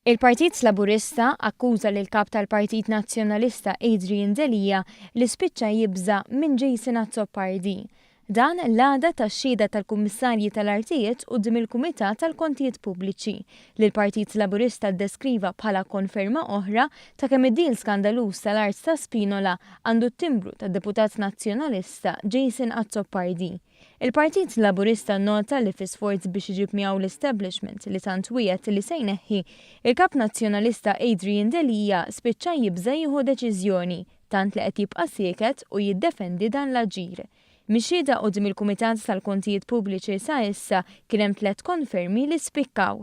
Il-Partit Laburista akkuża lill-Kap tal-Partit Nazzjonalista Adrian Delia li spiċċa jibża' minn Jason Azzopardi. Dan l-għada tax-xhieda tal-Kummissarji tal-Artijiet quddiem il-Kumitat tal-Kontijiet Pubbliċi, li l-Partit Laburista ddeskriva bħala konferma oħra ta' kemm id-deal skandaluż tal-art ta' Spinola għandu t-timbru tad-Deputat Nazzjonalista Jason Azzopardi. Il-Partit Laburista nnota li fi sforz biex iġib miegħu l-establishment li tant wiegħed li se jneħħi, il-Kap Nazzjonalista Adrian Delia spiċċa jibża' jieħu deċiżjoni tant li qed jibqa' sieket u jiddefendi dan l-aġir. Mix-xhieda quddiem il-Kumitat tal-Kontijiet Pubbliċi sa issa kien hemm tlett konfermi li spikkaw.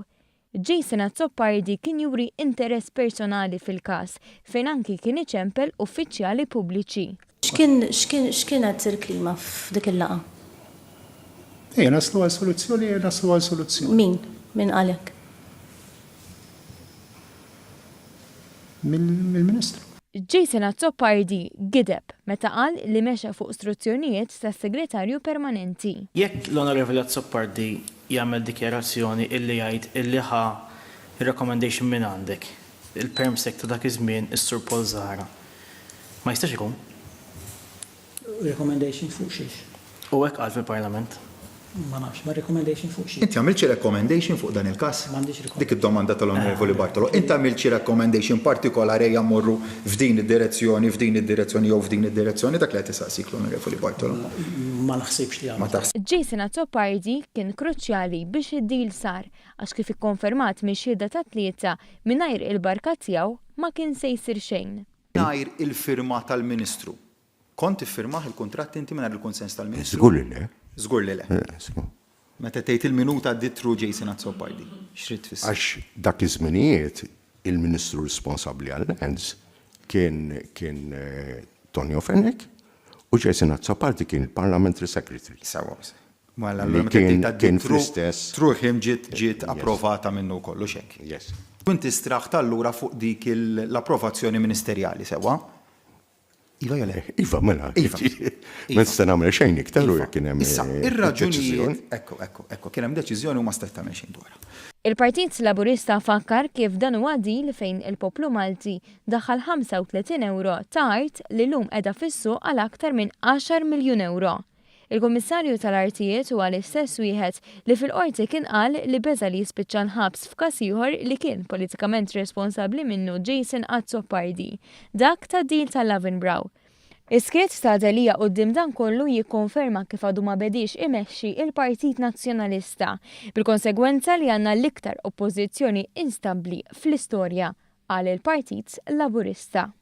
Jason Azzopardi kien juri interess personali fil-każ fejn anki kien iċempel uffiċjali pubbliċi. X'kien x'kien x'kienet il-klima f'dik il-laqgħa? Ejja naslu għal soluzzjoni, ejja naslu għal soluzzjoni. Min? Min qal hekk? Mill-Ministru. Jason Azzopardi gideb meta qal li mexa fuq struzzjonijiet tas-Segretarju Permanenti. Jekk l-Onorevoli Azzopardi jagħmel dikjarazzjoni illi jgħid illi ħa r-recommendation mingħandek, il-Perm Sec ta' dak iż-żmien is-Sur Paul Zahra, ma jistax ikun. Recommendation fuq xiex? U hekk qal fil-Parlament. Ma nafx, ma recommendation fuq xiex? Inti għamilt xi recommendation fuq dan il-każ? M'għandix recommendation. Dik id-domanda tal-Onorevoli Bartolo. Inti għamilt xi recommendation partikolari ejja mmorru f'din id-direzzjoni, f'din id-direzzjoni jew f'din id-direzzjoni? Dak li qed isaqsik l-Onorevoli Bartolo. Ma naħsibx li għamilt. Jason Azzopardi kien kruċjali biex id-deal sar għax kif ikkonfermat mix-xhieda tat-Tlieta, mingħajr il-barka tiegħu ma kien se jsir xejn. Mingħajr il-firma tal-Ministru. Kont tiffirmah il-kuntratt inti mingħajr il-kunsens tal-Ministru? Żgur li le. Żgur li le. Meta tgħid il-minuta għaddiet through Jason Azzopardi, x'ridt tfisser? Għax dak iż-żminijiet il-Ministru responsabbli għal-Lands kien kien Tonio Fenech u Jason Azzopardi kien il-Parliamentary Secretary. Sewwa. Mela allura meta tgħid għaddiet through, through him ġiet ġiet approvata minnu wkoll, hux hekk? Yes. U inti straħt allura fuq dik l-approvazzjoni ministerjali, sewwa? Iva jew le? Iva, mela. Iva. Ma nista' nagħmel xejn iktar u jekk kien hemm. Issa, ir-raġunijiet. Ekku, ekku, ekku, kien hemm deċiżjoni u ma stajt tagħmel xejn dwarha. Il-Partit Laburista fakkar kif dan huwa deal fejn il-poplu Malti daħħal 35 ewro ta' art li llum qiegħda fis-suq għal aktar minn għaxar miljun ewro. Il-Kummissarju tal-Artijiet huwa l-istess wieħed li fil-Qorti kien qal li beża' li jispiċċa l-ħabs f'każ ieħor li kien politikament responsabbli minnu Jason Azzopardi, dak tad-deal tal-Lavenbrow. Is-skiet ta' Delia quddiem dan kollu jikkonferma kif għadu ma bediex imexxi il-Partit Nazzjonalista, bil-konsegwenza li għandna l-iktar Oppożizzjoni instabbli fl-istorja, qal il-Partit Laburista.